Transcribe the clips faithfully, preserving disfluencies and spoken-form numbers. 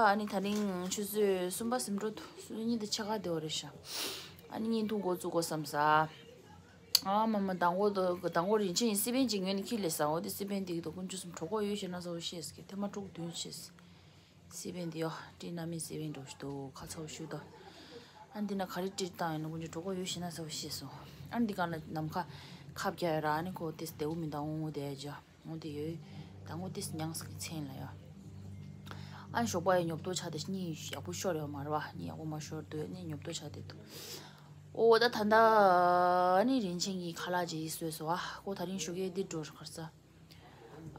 ཨ་ནི་ད་རིང་ཆུ་ཚོད་གསུམ་པ་ཟིན་འགྲོ་འདུག་གཉིད་དེ་ཆེ་ཁ་བདེ་བ་རེད་ཤག་ཨ་ནི་བརྙན་ཐུང་འགོ་བཙུགས་དགོས་བསམ་ས། ཨ་མ་མ་དང་པོ་དང་པོ་རིན་ཆེན་ཡིན་སི་པན་ཅིག་ངོས་ནས་ཁྱི་ལས་ས་འོ་དེ་སི་པན་དེ་གི་དོ་ཀུན་ཆུ་གསུམ་གྲོགས་པོ་ཡོད་ཤེས་ན་ས་འོ་ཤེས་ཀྱི་ཐེངས་མ་དྲུག་བདུན་ཤེས། སི་པན་དེ་ཡོ་ཀྲི་ན་མི་སི་པན་འགྲོ་ཤི་དོ་ཁ་ཚ་བོ་ཤུ་དོ། ཨ་འདི་ན་ག་རེ་ཀྲི་བཏང་ཡོད་ན་ཀུན་ཆུ་གྲོགས་པོ་ཡོད་ཤེས་ན་ས་འོ་ཤེས་སོང་། ཨ་འདི་ག་ན་ནམ་མཁའ་ཁབ་རྒྱག་ཡོད་ར་ཨ་ནི་ཁོ་དེ་སྡེ་བོ་མི་འདང་འོ་དེ་ཡ་ཇ། འོ་དེ་ཡོད། ད་ངོ་དེ་ཉང་སི་གི་མཚན་ལ་ཡ། ཨ་ཞོགས་པ་ཡ་ཉོབ་ཏོ་ཆ་དེ་གཉིད་ཡག་པོ་ཤོར་ཡོད་མ་རེད་བ། གཉིད་ཡག་པོ་མ་ཤོར་དུས་ནི་ཉོབ་ཏོ་ཆ་དེ་འདུག་ཨོ་ད་ད་ད་ཨ་ནི་རིན་ཆེན་གྱི་ཁ་ལག་ཅིག་བཟོས་སོ་ཨ་ཁོ་ད་རིང་ཞོགས་ཀས་འདི་འགྲོ་གར་ས།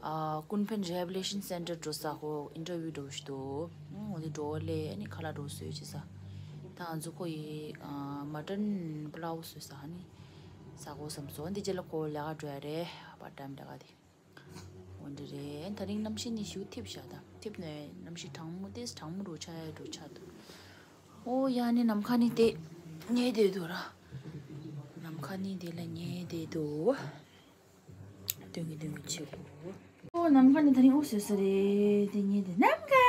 ཨ་ཀུན་ཕན་རི་ཧེ་བི་ལི་ཤན་སེན་ཊར་འགྲོ་ས་ཁོ་ཨིན་ཊར་བིའུ་འགྲོ་ཞིག་འདུག་ཨོ་དེ་འགྲོ་ལས་ཨ་ནི་ཁ་ལག་འགྲོ་བཟོས་ཅི་ས། ད་ང་ཚོ་ཁོ་ཡི་ཨ་མ་ཊན་པ་ལའོ་བཟོས་ས་ཨ་ནི་ཟ་དགོས་བསམ་སོང་། འདི་རྗེས་ལ་ཁོ་ལས་ཀ་འགྲོ་ཡ་རེད་པར་ཊ་ཊའིམ་ལས་ཀ་དེ། འོ་འདི་རེད། ད་རིང་གནམ་གཤིས་ནི་ཞེ་པོ་འཐིབས་ཤག་ད་འཐིབས་ནས་གནམ་གཤིས་གྲང་མོ་ཏོག་ཙམ་གྲང་མོ་འདྲ་ཆགས་ཡ་འདྲ་ཆགས་འདུག་ཨོ་ཡ་ནི་ནམ་མཁའ་ནི་དེ་ཉལ་བསྡད་འདུག་ར། ནམ་མཁའ་ནི་དེ་ལ་ཉལ་བསྡད་འདུག་སྟོན་གི་སྟོན་གི་བྱེད་དགོས། ཨོ་ནམ་མཁའ་ནི་ད་རིང་ཨོ་བཟོས་ས་རེད་དེ་ཉལ་བསྡད་ནམ་མཁའ།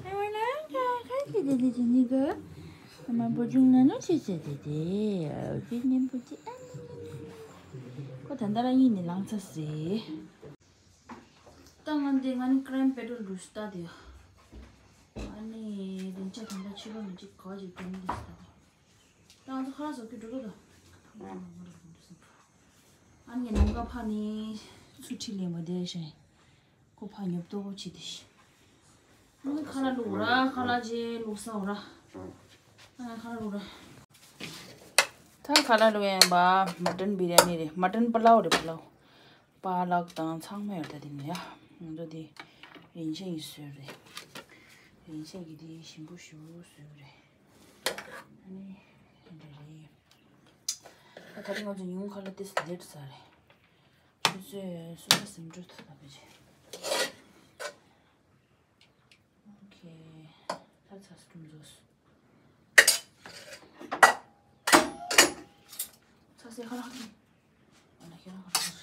ཨ་མ་ནམ་མཁའ་ཁ་ཅིག་དེ་དེ་ཅི་ནི་ག་ཨ་མ་བུ་ཆུང་ན་ནུ་ཆེ་ཆེ་དེ་དེ་ཨོ་ཅི་ནི་བུ་ཅི་ཨ་ནི། ཁོ་ད་ལྟ་ར་གཉིད་ནི་ལངས་ཚར་རེད། ད་ང་འདི་ང་ནི་ཀྲེམ་པེ་ཏྲོལ་རུ་ཤི་ཏ་དེ། ཨ་ནི་དེ་ཆ་ད་ལྟ་ཕྱི་ལོགས་ནས་ཅིག་ག་བ་ཅིག་འགྲོ་མི་འདུག་ད། ད་ང་ཚོ་ཁ་ལག་བཟོ་གི་འགྲོ་གི་འདུག་ཨ་ནི་ནམ་མཁའ་ཕ་ནི་ཚུར་ཁྲིད་ལས་མ་བསྡད་ཤེས། ཁོ་ཕ་ཉོབ་ཏོ་ཆེ་དེ་ཤི། ཨ་ནི་ཁ་ལག་བླུགས་ར་ཁ་ལག་ཅེ་བླུགས་ས་འོ་ར། ཨ་ནི་ཁ་ལག་བླུགས་ར། ད་ཁ་ལག་བླུགས་ཡིན་པ་མ་ཊན་བི་རི་ཡ་ནི་རེད། མ་ཊན་པ་ལའོ་རེད། པ་ལའོ། པ་ལག་དང་ཚང་མ་ཡོད་ད་དེ་ནས་ཡ། ང་ཚོ་དེ་རིན་ཆེན་གྱི་སྲོལ་རེད། རིན་ཆེན་གྱི་དེ་ཞིམ་པོ་ཞེ་པོ་སྲོལ་རེད། ཨ་ནི་དེ་འདྲ་རེད། ད་ད་རེས་ང་ཚོ་ཉུང་ཁ་ལ་ཏིས་ལེ་ཊི་ས་རེད། ཆུ་ཚོད་གསུམ་པ་ཟིན་འགྲོ་ཐུབ་ད་བེ་ཆེ། ཨོ་ཁེ། ད་ཚ་སུ་ཀྲུམ་བཟོས། ཚ་སེ་ཁ་ལག་ཁེ། ཨ་ན་ཁེ་རང་ཁ་ལག་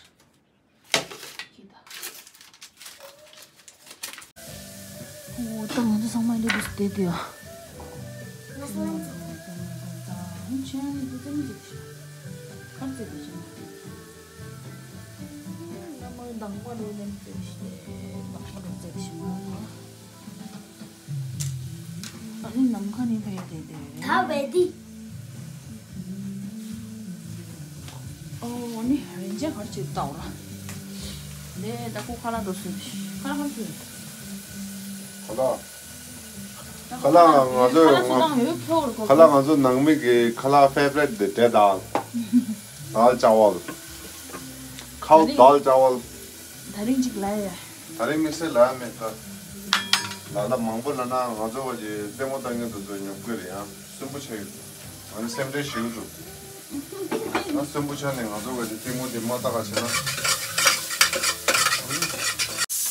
ཁེ་ད། ཨོ་ད་ང་ཚོ་ཚང་མ་ལས་དུས་སུ་བསྡད་དུས་ཨ། ང་ཚོ་ཚང་མ་ཚང་མ་ཚང་མ་ཚང་མ་ཁྱེད་རང་ལས་དུས་ཙམ་ཞིག་ཤོག་ཁར་ཙེ་དུས་ཤོག་ང་མ་དང་པ་ལོ་ལེན་ཙེ་ཤི་ལེ་ལག་པ་ལོ་ཙེ་ཤི་མ། ཨ་ནི་ནམ་མཁའ་ནི་ཕ་ཡ་དེ་དེ་རེད། ད་བས་དི། ཨོ་ནི་རིན་ཆེན་གར་ཅིག་བལྟའོ་ར། ལེ་ད་ཁོ་ཁ་ལག་འགྲོ་སོང་། ཁ་ལག་གར་ཅིག་ཁ་ལག་ཁ་ལག་ང་ཚོ་ཁ་ལག་ཚོ་བཏང་ཡོད་ཁྱོ་རུ་ཁ་ལག་ང་ཚོ་ནང་མི་གི་ཁ་ལག་ཕེ་ཝ་རེཊ་དེ་འབྲས་དང་། དཱལ་ཅ་ཝལ། ཁའུ་དཱལ་ཅ་ཝལ། ད་རིང་གཅིག་ལ་ཡ། ད་རིང་དམིགས་བསལ་ལ་མེད་ད། ལ་ལ་མང་པོ་ལ་ན་ང་ཚོ་བ་ཅི་ལྟད་མོ་ལྟ་མཁན་དེ་ཚོ་ཉོབ་དགོས་རེད་ཡང་སུན་པོ་ཆགས་ཡོད། ང་ནི་སེམས་ཁྲལ་ཞེ་པོ་འདུག་ང་སུན་པོ་ཆགས་ནས་ང་ཚོ་བ་ཅི་ལྟད་མོ་དེ་མ་ལྟ་ག་བྱས་ན།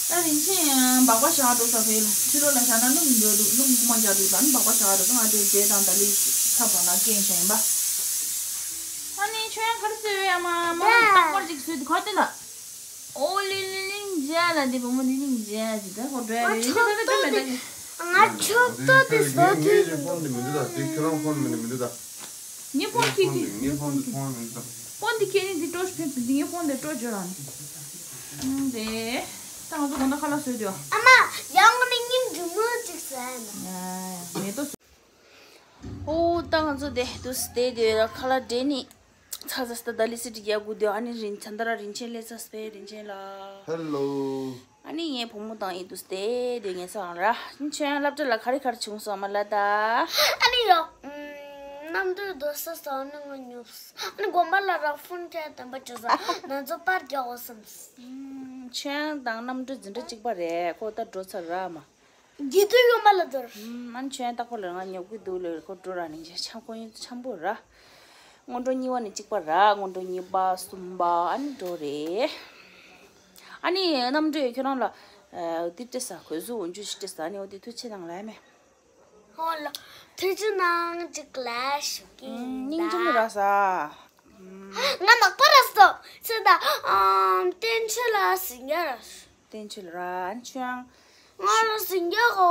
ད་རིན་ཆེན་ཡང་སྦག་སྦག་བཞག་འགྲོ་ས་བས་ཕྱི་ལོགས་ལ་བཞག་ན་སྣུམ་འགྲོ་འདུག་སྣུམ་ཁུག་མ་རྒྱག་འདུག་ད་ནི་སྦག་སྦག་བཞག་འགྲོ་ང་དེ་འབྲས་དང་ད་ལི་ཚབ་པ་ན་སྐྱེན་བཞག་ཡིན་པ། ཨ་ནི་ཁྱོད་ཡང་ག་རེ་བཟོས་ཡོད་ཡ་མ་མ་རྟག་པར་ཅིག་བཟོས་འདུག་ག་དེ་ལ། ཨོ་ལི་ལི་ལིང་ཇ་ལ་འདི་བུ་མོ་འདི་ལིང་ཇ་ཟེར་ད་ཧོ་འགྲོ་ཡ་རེད་ཡིན་ད་ད་ད་ད་མེད་ད། ང་ཆོག་ཏོ་དེ་བཟོ་དུས། ངའི་ཕོན་འདི་མི་འདུག་ད་དེ་ཁྱོད་རང་ཕོན་མི་འདུག་མི་འདུག་ད། ངའི་ཕོན་ཁྱེད་ཀྱི་ངའི་ཕོན་འདི་ཕོན་མི་འདུག་ད། ཕོན་འདི་ཁྱེད་ནི་འདི་སྤྲོ་ཕེབས་འདི་ངའི་ཕོན་འདི་སྤྲོ་བརྗོད་རང་ནི། ཨང་དེ། ད་ང་ཚོ་གོང་ད་ཁ་ལག་བཟོས་དུས། ཨ་མ། ཡང་ནི་སྙིང་རྗེ་མོ་གཅིག་བཟོས་ན། ཡ་ཡ་མེ་ཏོག་བཟོས། ཨོ་ད་ང་ཚོ་དེ་དུས་དེ་དེ་ལ་ཁ་ལག་འདྲེན་ནི། ཚ་ཚ་སྟ་ད་ལི་སི་ཏི་རྒྱག་དགོས་དུས་ཨ་ནི་རིན་ཚ་ད་ར་རིན་ཆེན་ལས་ཚ་སྤེ་རིན་ཆེན་ལ། ཧེ་ལོ། ཨ་ནི་ངའི་བུ་མོ་དང་ཡིན་དུས་དེ་དེ་ངའི་སང་ར་ཁྱོད་སློབ་གྲྭ་ལ་ག་རེ་ག་རེ་བྱུང་སོང་མ་ལ་ད། ཨ་ནི་ཡོ། གནམ་གྲུ་སྡོད་ས་སོང་ནི་ང་ཉོབ་སོང་། ཨ་ནི་དགོན་པ་ལ་ར་ཕོན་ཁྱེད་དམ་པ་བྱོས་ས་ང་ཚོ་པར་རྒྱག་འོ་བསམ་སོང་། ཁྱོད་དང་གནམ་གྲུ་འཛིན་གྲྭ་གཅིག་པ་རེད་ཁོ་ད་འགྲོ་ཚར་ར་མ། འདི་དུས་ཡོང་མ་ལ་དོར། ཨམ། ཨ་ནི་ཁྱོད་ཡང་ཏག་པ་ལ་ང་ཉོབ་གི་འདུག་ལེ་ཁོ་འགྲོ་ར་ནི་ཆ་ཆམ་ཁོ་ཡིན་ཆམ་པོ་ར། སྔོན་འགྲོ་གཉིས་པ་ནི་གཅིག་པ་ར་སྔོན་འགྲོ་གཉིས་པ་གསུམ་པ་ཨ་ནི་འགྲོ་རེད། ཨ་ནི་གནམ་གྲུ་ཁྱོད་རང་ལ་འདི་སྤྲད་ས་གོས་གཟུགས་འོན་ཅུ་ཞིག་སྤྲད་ས་ཨ་ནི་འོ་དེ་ཐུགས་ཆེ་གནང་ལ་ཨ་མེ། ཧོ་ལ་ཐུགས་ཆེ་གནང་གཅིག་ལ་ཞུ་གི་ཡིན་ད། སྙིང་རྗེ་མོ་ར་ས། ང་ནག་པ་ར་སོ་ཚེ་ད་ཨམ་བསྟན་ཆོས་ལ་ཟིན་ཡ་ར། བསྟན་ཆོས་ལ་ར་ཨ་ནི་ཁྱོད་ཡང་། ང་ལ་ཟིང་རྒྱ་གོ།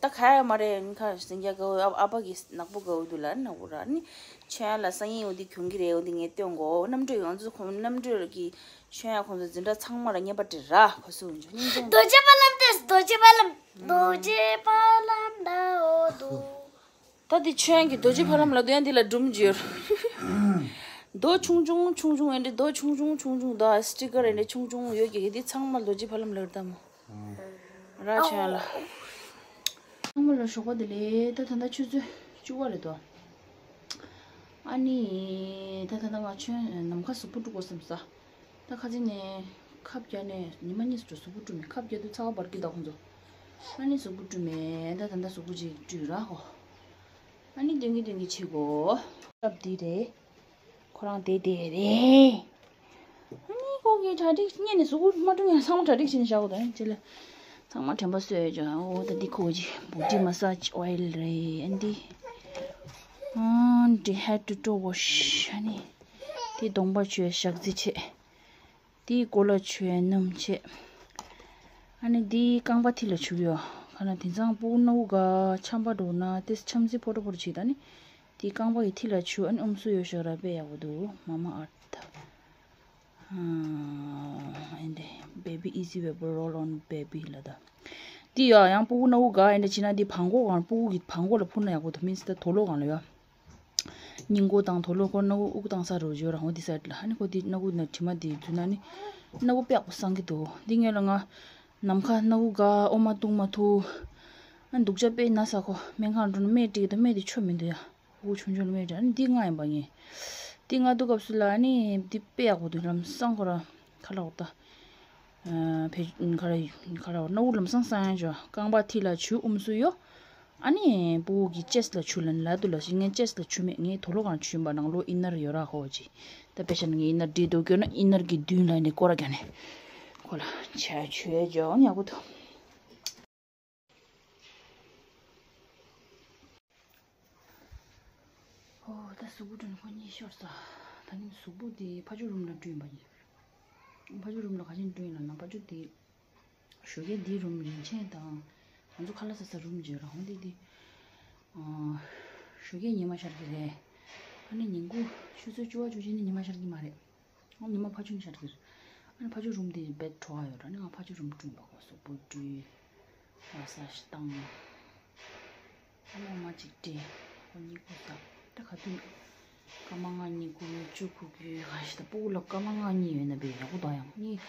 ད་ག་ཡ་མ་རེད། ཁ་ཟིང་རྒྱ་གོ། ཨ་ཨ་ཕ་གི་ནག་པོ་གོ་འདུག་ལ། ནག་པོ་ར་ནི་ཆོས་ལ་སང་ཉིན་འོ་འདི་གྱོང་གི་རེད། འོ་འདི་ངས་སྟོན་གོ། རྣམ་གྲོལ་ང་ཚོ་ཁོང་རྣམ་གྲོལ་གི་ཆོས་ཡ་ཁོང་ཚོ་འཛིན་གྲྭ་ཚང་མ་ལ་བརྙས་པ་འདྲི་ར། ཁོ་སུ་འཇོ་སྙིང་རྗེ། རྡོ་རྗེ་དཔལ་ལམ་ཏེས། རྡོ་རྗེ་དཔལ་ལམ། རྡོ་རྗེ་དཔལ་ལམ་ད་འོ་དོ། ད་འདི་ཆོས་ཡ་གི་རྡོ་རྗེ་དཔལ་ལམ་ལ་དོ་ཡང་འདི་ལ་སྒྲུང་བརྗོད། རྡོ་ཆུང་ཆུང་ཆུང་ཆུང་ཨེ་འདྲ། རྡོ་ཆུང་ཆུང་ཆུང་ཆུང་ད་སི་ཊི་ཀར་ཨེ་འདྲ་ཆུང་ཆུང་ཡོད་ཀྱི། འདི་ཚང་མ་རྡོ་རྗེ་དཔལ་ལམ་ལ་རེད་ད་མོ། ར་ཆོས་ལ། ཚང་མ་ལ་ཞོགས་པ་བདེ་ལེགས། ད་ད་ལྟ་ཆུ་ཚོད་བཅུ་པ་རེད་དོ། ཨ་ནི་ད་ད་ལྟ་ང་ཆོས་ནམ་མཁའ་གཟུགས་པོ་དཀྲུག་དགོས་བསམ་ས། ད་ཁ་ཚིག་ནས་ཁབ་བརྒྱབ་ནས་ཉི་མ་གཉིས་སུ་གཟུགས་པོ་དཀྲུག་མེད། ཁབ་བརྒྱབ་དུས་ཚ་བ་འབར་གི་ད་ཁོང་ཚོ། ཨ་ནི་གཟུགས་པོ་དཀྲུག་མེད། ད་ད་ད་གཟུགས་པོ་ཅིག་དཀྲུག་ར་ཧོ། ཨ་ནི་སྟོན་གི་སྟོན་གི་བྱེད་དགོས། སྐབས་འདི་རེད། ཁོ་རང་དེ་དེ་རེད། ཨ་ནི་ཁོ་གི་གྲ་སྒྲིག་བརྙན་ནས་གཟུགས་པོ་མ་དཀྲུག་ཡང་ཚང་མ་གྲ་སྒྲིག་བྱས་ནས་བཞག་དགོས་ད་ཅི་ལ། ཚང་མ་དྲན་པ་གསོས་ཀྱང་འོ་ད་འདི་ཁོ་གི་བོ་ཌི་མ་སཱཇ་ཨོ་ཡིལ་རེད། ཨ་འདི། ཨ་འདི་ཧེཌ་ཊུ་ཊོ་ཝོཤ། ཨ་ནི་འདི་གདོང་པ་བཅོས་ཞག་རྩི་བྱས། འདི་གོ་ལ་བཅོས་སྣུམ་བྱས། ཨ་ནི་འདི་རྐང་པ་མཐིལ་ལ་བྱུག་ཡོད། ཁ་ན་དེང་སང་སྤུ་གུ་སྣ་བུག་ག་ཆམ་པ་འགྲོ་ན་ཏེ་ཆམ་ཚིག་ཕོ་ཊོ་ཕོ་ཊོ་བྱེད་ད་ནི། འདི་རྐང་པ་གི་མཐིལ་ལ་བྱུག་ཨ་ནི་ཨུམ་སུ་ཡོད་ཤག་ར། དཔེ་ཡག་པོ་འདུག་མ་མ་ཨར་ཐ། ཨ་འདི་baby easy wipe roll on baby ལ་ད། འདི་ཡོད་ཡང་སྤུ་གུ་སྣ་བུག་ག་ཨེ་འདྲ་བྱེད་ན་འདི་བྲང་ཁོག་སྒང་སྤུ་གུ་གི་བྲང་ཁོག་ལ་ཕུར་ན་ཡག་པོ་འདུག་མིན་སི་ད་དོ་ལོ་སྒང་ལ་ཡོད། སྙིང་མགོ་དང་དོ་ལོ་ཁོ་སྣ་བུག་དབུགས་བཏང་ས་རུ་འཇོག་རང་འོ་འདི་སའིཌ་ལ། ཨ་ནི་ཁོ་འདི་སྣ་བུག་ན་དྲི་མ་འདི་འཛུལ་ན་ནི་སྣ་བུག་དཔེ་ཡག་པོ་སངས་ཀྱི་འདུག་འདི་སྔོན་ལ་ང་ནམ་མཁའ་སྣ་བུག་ག་ཨོ་མ་བཏུང་མ་ཐུབ། ཨ་ནི་སྡུག་ཅག་དཔེ་ན་ས་ཁོ་སྨན་ཁང་འགྲོ་ན་སྨན་སྤྲད་ཀྱི་འདུག་སྨན་འདི་ཆོ་མི་འདུག་ཡ། ཕྲུ་གུ་ཆུང་ཆུང་ལ་སྨན་སྤྲད། ཨ་ནི་འདི་ང་ཡིན་པ་ངས། འདི་ང་འདུག་སྐབས་སུ་ལ་ཨ་ནི་འདི་དཔེ་ཡག་པོ་འདུག་ལམ་སང་ཁོ་ར་ཁ་ལག་འོ་ད། ཨ་ཕེ་ཁ་ར་ཁ་ར་སྣ་བུག་ལམ་སང་སངས་ཡང་ཅོ། རྐང་པ་མཐིལ་ལ་བྱུག་ཨུམ་སུ་ཡོད། ཨ་ནི་སྤུ་གུ་གི་ཅེ་སི་ཊི་ལ་བྱུག་ལ་ནི་ལ་དུ་ལ་ཞིག་ངའི་ཅེ་སི་ཊི་ལ་བྱུག་མེད། ངའི་དོ་ལོ་གང་བྱུག་ཡིན་པ་ནང་ལོགས་ཨིན་ནར་ཡོད་ར་ཧོ་ཅི། ད་དཔེ་ཆ་ནི་ངའི་ཨིན་ནར་འདྲེས་འདུག་སྐྱོ་ན་ཨིན་ནར་གི་མདུན་ལ་ནི་སྐོར་ར་རྒྱག་ནས་ཁོ་ལ་ཆ་བྱོས་ཅོ་ཨ་ནི་ཡག་པོ་འདུག་ཨོ་ད་གཟུགས་པོ་བཀྲུས་ནས་ཁོ་གཉིད་ཤོར་ས། ད་ནི་གཟུགས་པོ་དེ་ཕ་ཇོ་རུམ་ལ་བཀྲུས་ཡིན་པ་ཡིན། ཕ་ཇོ་རུམ་ལ་ག་ཅིན་བཀྲུས་ཡིན་ལབ་ན་ཕ་ཇོ་དེ་ཞོགས་ཀས་འདི་རུམ་རིན་ཆེན་དང་ང་ཚོ་ཁ་ལག་ཟ་ས་རུམ་བརྗོད་རང་འདི་དེ། ཨ་ཞོགས་ཀས་ཉི་མ་ཤར་གི་རེད། ཨ་ནི་ཉིན་གུང་ཆུ་ཚོད་བཅུ་པ་བཅུ་གཅིག་ནི་ཉི་མ་ཤར་གི་མ་རེད། ཨ་ཉི་མ་ཕ་ཆུ་ནི་ཤར་གི་རེད། ཨ་ནི་ཕ་ཆུ་རུམ་དེ་བེད་གྲོགས་ཡོད་ར་ནི་ང་ཕ་ཆུ་རུམ་བཀྲུས་པ་གོ་གཟུགས་པོ་བཀྲུས། མ་སཱཇ་བཏང་། ཨ་ནི་འོ་མ་གཅིག་སྤྲད། ཨོ་གཉིད་ཁུག་ས། ད་ག་དུས་སྐར་མ་ལྔ་གཉིད་ཁུག་ཡོད་བཅུ་ཁུག་ཡོད་ག་ཞིག་ད་སྤུ་གུ་ལ་སྐར་མ་ལྔ་གཉིད་ཡོད་ན་བས་ཡག་པོ་འདུག་ཡང་གཉིད།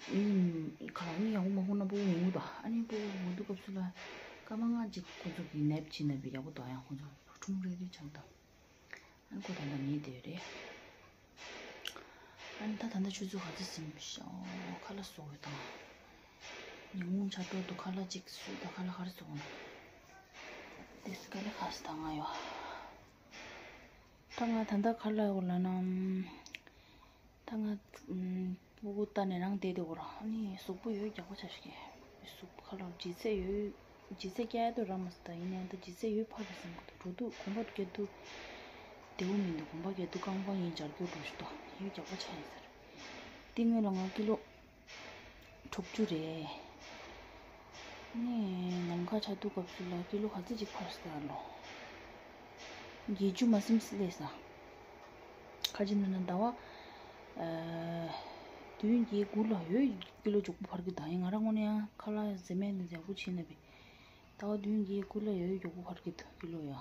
གཉིད་ཁ་ལག་གཉིད་ཡག་པོ་མ་ཁུག་ན་སྤུ་གུ་ངུ་འདུག་ཨ་ནི་སྤུ་གུ་ངུ་འདུག་སྐབས་སུ་ལ་སྐར་མ་ལྔ་གཅིག་ཁོ་ཚོ་གི་ནེབ་བྱེད་ན་བས་ཡག་པོ་འདུག་ཡང་ཁོ་ཚོ་ཁྲུམ་རེ་རེ་ཆགས་འདུག་ཨ་ནི་ཁོ་ད་ལྟ་ཉལ་བསྡད་རེད། ཨ་ནི་ད་ད་ལྟ་ཆུ་ཚོད་ག་ཚོད་ཟིན་ཤག་ཁ་ལག་བཟོ་དགོས་དང་། ཉིན་གུང་ཆར་གྲོགས་འདུག་ཁ་ལག་ཅིག་བཟོས་དང་ཁ་ལག་ག་རེ་བཟོ་དགོས་ན། དེ་སི་ཀ་ལི་ཁ་སི་ད་ང་ཡོ། ད་ང་ད་ལྟ་ག་ལ་ཡོད་ལབ་ན། ད་ང་ཨམ་སྤུ་གུ་ལྟ་ནས་རང་བསྡད་དེ་འོ་ར་ཨ་ནི་གཟུགས་པོ་ཡོད་རྒྱགས་པ་ཆགས་ཤིག་གི། གཟུགས་པོ་ཁ་ལ་ལྗིད་ཚད་ཡོད། ལྗིད་ཚད་བསྐྱར་དུ་རག་མ་སོང་ད་ཡིན་ནའི་ད་ལྗིད་ཚད་ཡོད་ཕར་རེད་བསམ་གི་འདུག་འགྲོ་འདུག་གོམ་པ་རྒྱག་འདུག་བདེ་བོ་མི་འདུག་གོམ་པ་རྒྱག་འདུག་རྐང་པ་ཡིན་འབྱར་སྐྱོར་འགྲོ་ཞིག་འདུག་ཡོད་རྒྱགས་པ་ཆགས་ཡིན་ཟེར། དེ་སྔོན་ལ་ང་ཀི་ལོ། དྲུག་ཅུ་རེད། ནས་ནམ་མཁའ་ཆག་དུས་སྐབས་སུ་ལ་ཀི་ལོ་ག་ཚོད་ཅིག་འཕར་སོང་ལོ། བརྒྱད་ཅུ་མ་ཟིན་སླེབས་སོང་། ཁ་ཅིག་ན་ན་ཟླ་བ། ཨ་བདུན་བརྒྱད་དགུ་ལ་ཡོད་ཀི་ལོ་མགྱོགས་པོ་འཕར་གི་ད་ཡིན་ང་རང་ངོས་ནས་ཡང་ཁ་ལག་ཟས་མེད་ནས་ཡག་པོ་བྱས་ན་བས། ཟླ་བ་བདུན་བརྒྱད་དགུ་ལ་ཡོད་མགྱོགས་པོ་འཕར་གི་འདུག་ཀི་ལོ་ཡ།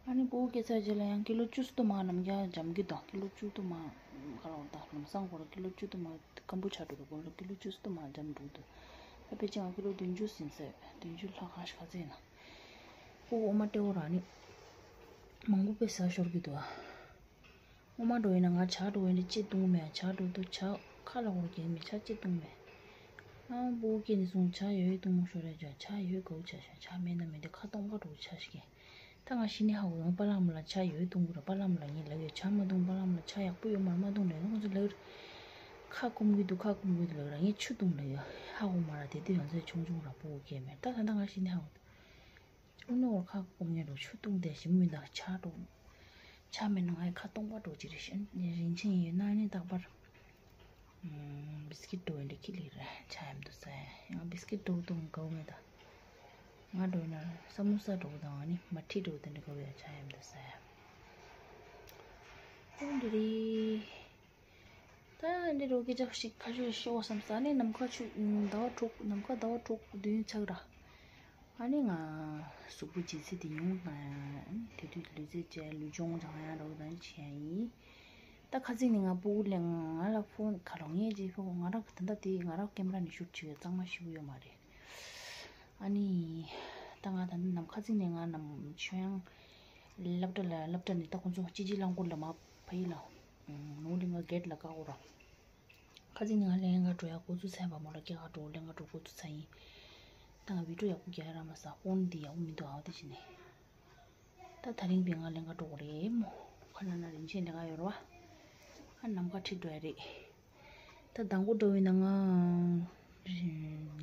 ཨ་ནི་སྤུ་གུ་སྐྱེས་ཚར་རྗེས་ལ་ཡང་ཀི་ལོ་བཅུ་སྟོང་མ་ནམ་རྒྱུན་འཇམ་གི་དང་ཀི་ལོ་བཅུ་སྟོང་མ་ག་ལ་བར་དང་ལམ་སང་ཁོ་ར་ཀི་ལོ་བཅུ་སྟོང་མ་སྐམ་པོ་ཆགས་འགྲོ་འདུག་ཁོ་ལ་ཀི་ལོ་བཅུ་སྟོང་མ་འཇམ་འགྲོ་འདུག་ད་ཕལ་ཆེར་ང་ཀི་ལོ་བདུན་ཅུ་ཟིན་ཟེར་བདུན་ཅུ་ལྷག་ཁ་ཤས་ཁ་ཚད་ན། སྤུ་གུ་འོ་མ་སྤྲད་འོ་ར་ནི་མང་པོ་དཔེ་ཟ་ཤོར་གི་འདུག་ཨ། སྔོན་མ་འགྲོ་ཡིན་ན་ང་ཇ་འགྲོ་ཡིན་ན་ཅི་བཏུང་མེད། ཇ་འགྲོ་དུས་ཇ་ཁ་ལ་འོར་གྱིན་མེད། ཇ་ཅི་བཏུང་མེད། ཨང་སྤུ་གུ་སྐྱེས་ནས་བཟུང་ཇ་ཡོད་བཏུང་ཤོར་རེད། ཇ་ཇ་ཡོད་དགའ་བོ་ཆ་ཤོར། ཇ་མེད་ན་མེད་དེ་ཁ་སྟོང་པ་འགྲོ་ཆ་ཞིག་གིན། ད་ང་ཤི་ནི་ཧ་གོ་ཡོང་པ་ལགས་མ་ལ་ཇ་ཡོད་བཏུང་གི་ར་པ་ལགས་མ་ལ་ངས་ལབ་ཡོད་ཇ་མ་བཏུང་པ་ལགས་མ་ལ་ཇ་ཡག་པོ་ཡོད་མ་རེད་མ་བཏུང་ལབ་ཡོད་ཁོང་ཚོ་ལབ་ཡོད། ཁ་སྐོམ་གི་འདུག་ཁ་སྐོམ་གི་འདུག་ལབ་ཡོད་ར་ངས་ཆུ་བཏུང་ལབ་ཡོད་ཧ་གོ་མ་ར་དེ་དུས་ཡོང་ཚད་ཆུང་ཆུང་ར་སྤུ་གུ་སྐྱེས་མེད་ད་ད་ད་ང་ཤི་ནི་ཧ་གོ། ཨུ་ནུ་འོར་ཁ་སྐོམ་ཉེ་རུ་ཆུ་བཏུང་དེ་ཞིམ་མི་འདུག་ཇ་འགྲོ། ཇ་མེད་ན་ང་ཡི་ཁ་སྟོང་པ་འགྲོ་གི་རེད་ཤི་རིན་ཆེན་ཡིན་ན་ནི་རྟག་པར། ཨམ། བིས་ཀིཊ་འགྲོ་བའི་འདྲ་ཁི་ལིར་ཆ་ཡམ་དུ་ཟ་ཡ། ཡང་བིས་ཀིཊ་འགྲོ་དུང་གའུ་མེད་ད། ང་འགྲོ་ན་ས་མོ་ས་འགྲོ་དང་ཨ་ནི་མ་ཁྲི་འགྲོ་དེ་འདྲ་གའུ་ཡ་ཆ་ཡམ་དུ་ཟ་ཡ། འོ་འདི་རེད། ད་འདི་རོ་གི་ཅག་ཞིག་ཁ་ཤས་ཤོག་བསམ་ས་ནི་ནམ་མཁའ་ཆུ་ཟླ་བ་དྲུག་ནམ་མཁའ་ཟླ་བ་དྲུག་བདུན་ཆགས་ར། ཨ་ནི་ང་གཟུགས་པོ་ལྗིད་ཚད་དེ་ཉུང་ན་ཡང་དེ་དུས་ལུས་རྩལ་བྱས་ལུས་སྦྱོང་སྦྱང་ཡ་རོགས་དང་བྱས་ཡིན། ད་ཁ་ཚིག་ནི་ང་སྤུ་གུ་གླེང་ང་ལ་ཕོན་ག་རོགས་ངས་ཅིག་ཕོན་ང་རང་གི་ད་ལྟ་དེ་ང་རང་ཀེམ་ར་ནས་ཤུཊ་བྱེད་ཡོད་གཙང་མ་ཞིག་ཡོད་མ་རེད། ཨ་ནི་ད་ང་ད་ནམ་ཁ་ཚིག་ནས་ང་ནམ་ཆོས་དབྱངས་སློབ་གྲྭ་ལ་སློབ་གྲྭ་ནས་ད་ཁོང་ཚོ་ཅི་ཅི་རླངས་འཁོར་ལ་མ་ཕ་ཡི་ལ་ནོ་ལི་ང་གེད་ལ་བཀག་འོ་ར། ཁ་ཚིག་ནས་ང་ལེན་ག་འགྲོ་ཡ་འགོ་ཚུགས་ཚར་བ་མོ་ལ་སྐྱེ་ག་འགྲོ་ལེན་ག་འགྲོ་འགོ་ཚུགས་ཚར་ཡིན། ད་ང་བི་ཌིའོ་ཡག་པོ་རྒྱག་ཡ་ར་མ་ས་ཧོན་འདི་ཡག་པོ་མི་འདུག་ཨའོ་དེ་བྱས་ནས། ད་ད་རིང་པའི་ང་ལེན་ག་འགྲོ་དགོས་རེད་མོ། ཁ་ན་ན་རིན་ཆེན་ལེན་ག་ཡོད་ར་བ། ཨ་ནམ་མཁའ་ཁྲིད་འགྲོ་ཡ་རེད། ད་དང་པོ་འགྲོ་བའི་ནང་ང་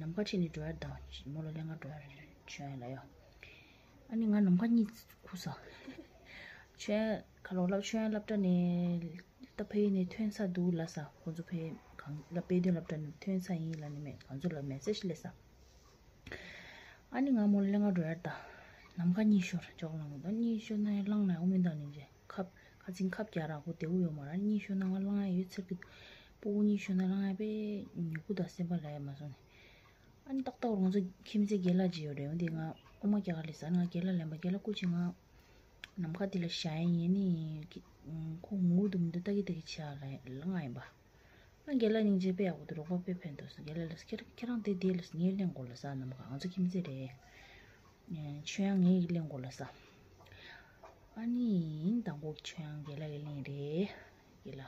ནམ་མཁའ་ཁྲིད་ནས་འགྲོ་ཡ་དང་མོ་ལ་ལེན་ག་འགྲོ་ཡ་རེད་ཆོས་ཡ་ལ་ཡ། ཨ་ནི་ང་ནམ་མཁའ་གཉིས་ཁུ་ས། ཆོས་ཁ་ལོ་སློབ་ཆོས་སློབ་གྲྭ་ནས་ད་ཕ་ཡུལ་ནས་ཐོན་ས་འདུག་ལ་ས་ཁོང་ཚོ་ཕ་ཡུལ་གང་ལ་དཔེ་སྟོན་སློབ་གྲྭ་ནས་ཐོན་ས་ཡིན་ལ་ནི་མེད་ང་ཚོ་ལ་མེ་སེ་ཇི་སླེབས་ས། ཨ་ནི་ང་མོ་ལ་ལེན་ག་འགྲོ་ཡར་ད། ནམ་མཁའ་གཉིད་ཤོར་ཅོག་ལང་ད་གཉིད་ཤོར་ན་ཡང་ལངས་ན་ཡོང་མི་འདུག་ནི་ཇེ་ཁབ་ཁ་ཚིང་ཁབ་རྒྱག་ར་ཁོ་བདེ་བོ་ཡོད་མ་ར་གཉིད་ཤོར་ན་ང་ལངས་ཡ་ཡོད་ཚར་གི། སྤུ་གུ་གཉིད་ཤོར་ན་ལངས་ཡ་པས་ཉོ་གུ་ད་སེམས་པ་ལ་ཡ་མ་སོང་ནི། ཨ་ནི་ཏག་ཏག་ང་ཚོ་ཁྱིམ་མཚེས་རྒན་ལགས་ཅིག་ཡོད་རེད། འོན་ཏེ་ང་ཨོ་མ་རྒྱ་གར་ལས་ཟ་ང་རྒན་ལགས་ལེན་པ་རྒན་ལགས་སྐུ་མཁྱེན་ང་ནམ་མཁའ་འདི་ལ་བཞག་ཡིན་ནི་ཁོ་ངུ་འདུག་མི་འདུག་ལྟ་གི་ལྟ་གི་བྱས་ལ་ང་ཡིན་པ། ང་རྒན་ལགས་སྙིང་རྗེ་དཔེ་ཡག་པོ་འདུག་རོགས་པ་དཔེ་ཕན་ཐོགས་སོང་། རྒན་ལགས་ལ་ཁྱེད་ཁྱེད་རང་དེ་དེ་ལ་ངས་ལེན་དགོས་ལ་ཟ་ནམ་མཁའ་ང་ཚོ་ཁྱིམ་མཚེས་རེད། ཆོས་དབྱངས་ངས་ལེན་དགོས་ལ་ཟ། ཨ་ནི་དང་པོ་ཆོས་དབྱངས་རྒན་ལགས་ལེན་རེད། རྒན་ལགས།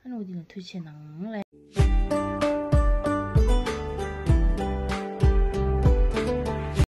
ཨ་ནི་འོ་དེ་ལ་ཐུགས་ཆེ་གནང་ལ།